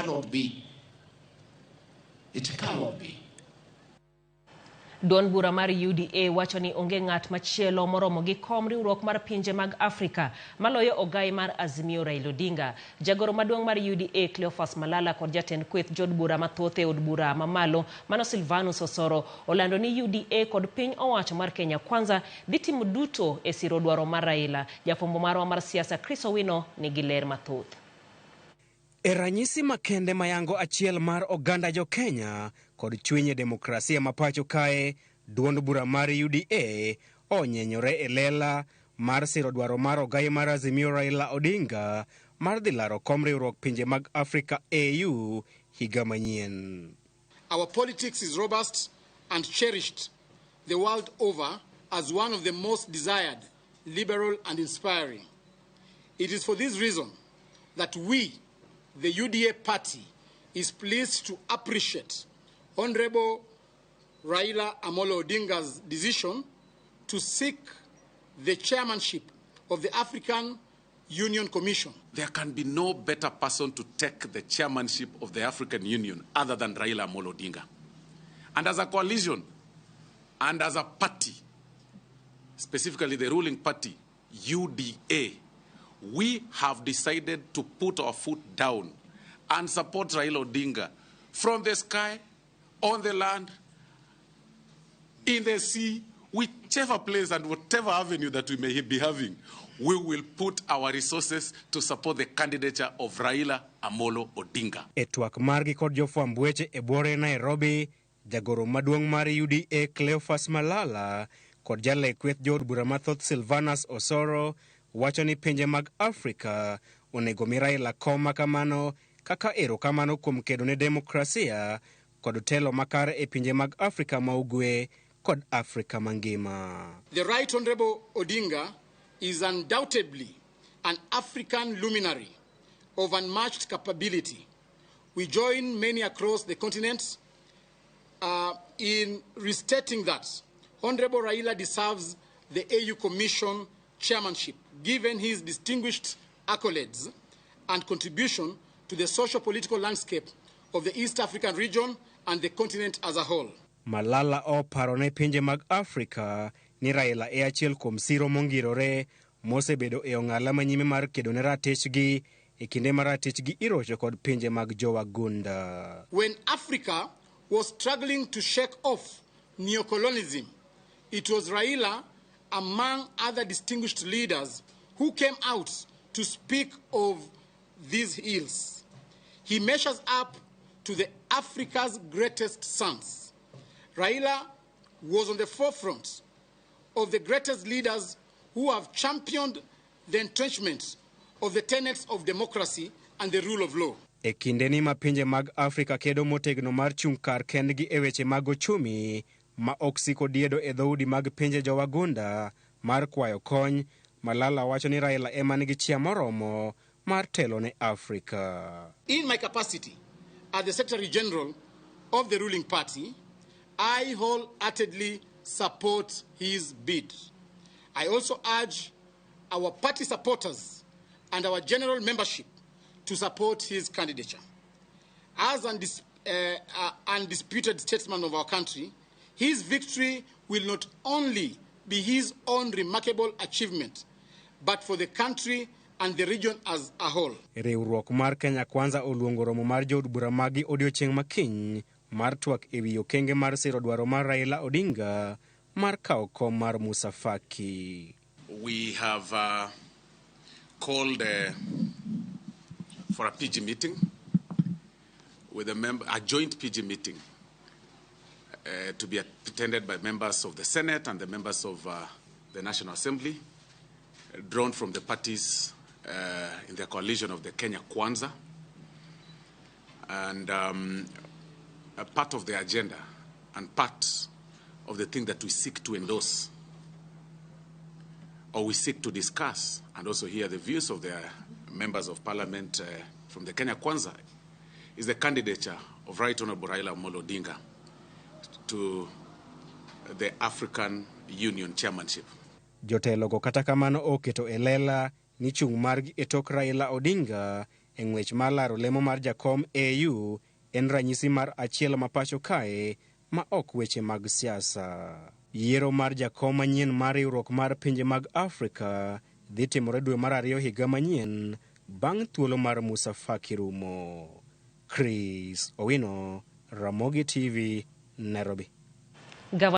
cannot be. It cannot be. Duond bura mar UDA wacho ni onge ng'at machielo moromo gi kom riwruok mar pinje mag Afrika maloyo ogai mar Azimio Raila Odinga. Jagoro maduong' mar UDA Cleophas Malala kod jatend kweth jood bura mathoth e od bura mamalo mano Silvanus Osoro olando ni UDA kod piny owacho mar Kenya Kwanza dhi timo duto e siro dwaro mar Raila. Jafwambo marwa mar siasa Chris Owino nigi ler mathoth. E ranyisi makende mayango achiel mar oganda jo Kenya kod chuny e demokrasia ma pacho kae, duond bura mar UDA onyenyore e lela mar siro dwaro mar ogai mar Azimio Raila Odinga mar dhi laro kom riwruok pinje mag Afrika AU higa manyien. Our politics is robust and cherished the world over as one of the most desired, liberal and inspiring. It is for this reason that we, the UDA party, is pleased to appreciate Honorable Raila Amolo Odinga's decision to seek the chairmanship of the African Union Commission. There can be no better person to take the chairmanship of the African Union other than Raila Amolo Odinga. And as a coalition and as a party, specifically the ruling party, UDA, we have decided to put our foot down and support Raila Odinga from the sky, on the land, in the sea, whichever place and whatever avenue that we may be having, we will put our resources to support the candidature of Raila Amolo Odinga. E twak margi kod jofwamb weche e buore Nairobi, jagoro maduong' mar UDA Cleophas Malala kod jale kweth jood bura mathoth Silvanus Osoro wacho ni pinje mag Afrika onego mi Raila kom makamano kaka erokamano kuom kedo ne demokrasia kod telo makare e pinje mag Afrika ma ugwe kod Afrika mangima. The Right Honorable Odinga is undoubtedly an African luminary of unmatched capability. We join many across the continent in restating that Honorable Raila deserves the AU Commission chairmanship, given his distinguished accolades and contribution to the socio-political landscape of the East African region and the continent as a whole. Malala oparo ne pinje mag Afrika ni Raila e achiel kuom siro mongirore mosebedo e ong'ala manyime mar kedo ne ratichgi e kinde ma ratichgi irocho kod pinje mag jowagunda. When Africa was struggling to shake off neocolonialism, it was Raila, among other distinguished leaders, who came out to speak of these ills. He measures up to the Africa's greatest sons. Raila was on the forefront of the greatest leaders who have championed the entrenchment of the tenets of democracy and the rule of law. E kindeni ma pinje mag Afrika kedo motegno mar chung' kar kendgi e weche mag ochumi ma ok siko diedo e dhoudi mag pinje jowagunda mar kwayo kony, Malala wacho ni Raila ema nigi chia moromo mar telo ne Afrika. In my capacity as the Secretary General of the ruling party, I wholeheartedly support his bid. I also urge our party supporters and our general membership to support his candidature. As undisputed statesman of our country, his victory will not only be his own remarkable achievement, but for the country and the region as a whole. Riwruok mar Kenya Kwanza oluongo romo mar jood bura magi odiochieng' makiny mar twak ewi okenge mar siro dwaro mar Raila Odinga mar kawo kom mar Musa Faki. We have called for a PG meeting with a member, a joint PG meeting to be attended by members of the Senate and the members of the National Assembly, drawn from the parties in the coalition of the Kenya Kwanza. And a part of the agenda and part of the thing that we seek to endorse or we seek to discuss and also hear the views of the members of parliament from the Kenya Kwanza is the candidature of Right Honorable Raila Amolo Odinga to the African Union chairmanship. Jotelogo kata kamano oketo e lela ni chung' margi e tok Raila Odinga e ng'wech mar laro lemo mar jakom AU en ranyisi mar achiel ma pacho kae ma ok weche mag siasa. Yiero mar jakom manyien mar riwruok mar pinje mag Afrika dhi timore dwe mar ariyo higa manyien bang' thuolo mar Musa Faki rumo. Chris Owino, Ramogi TV, Nairobi.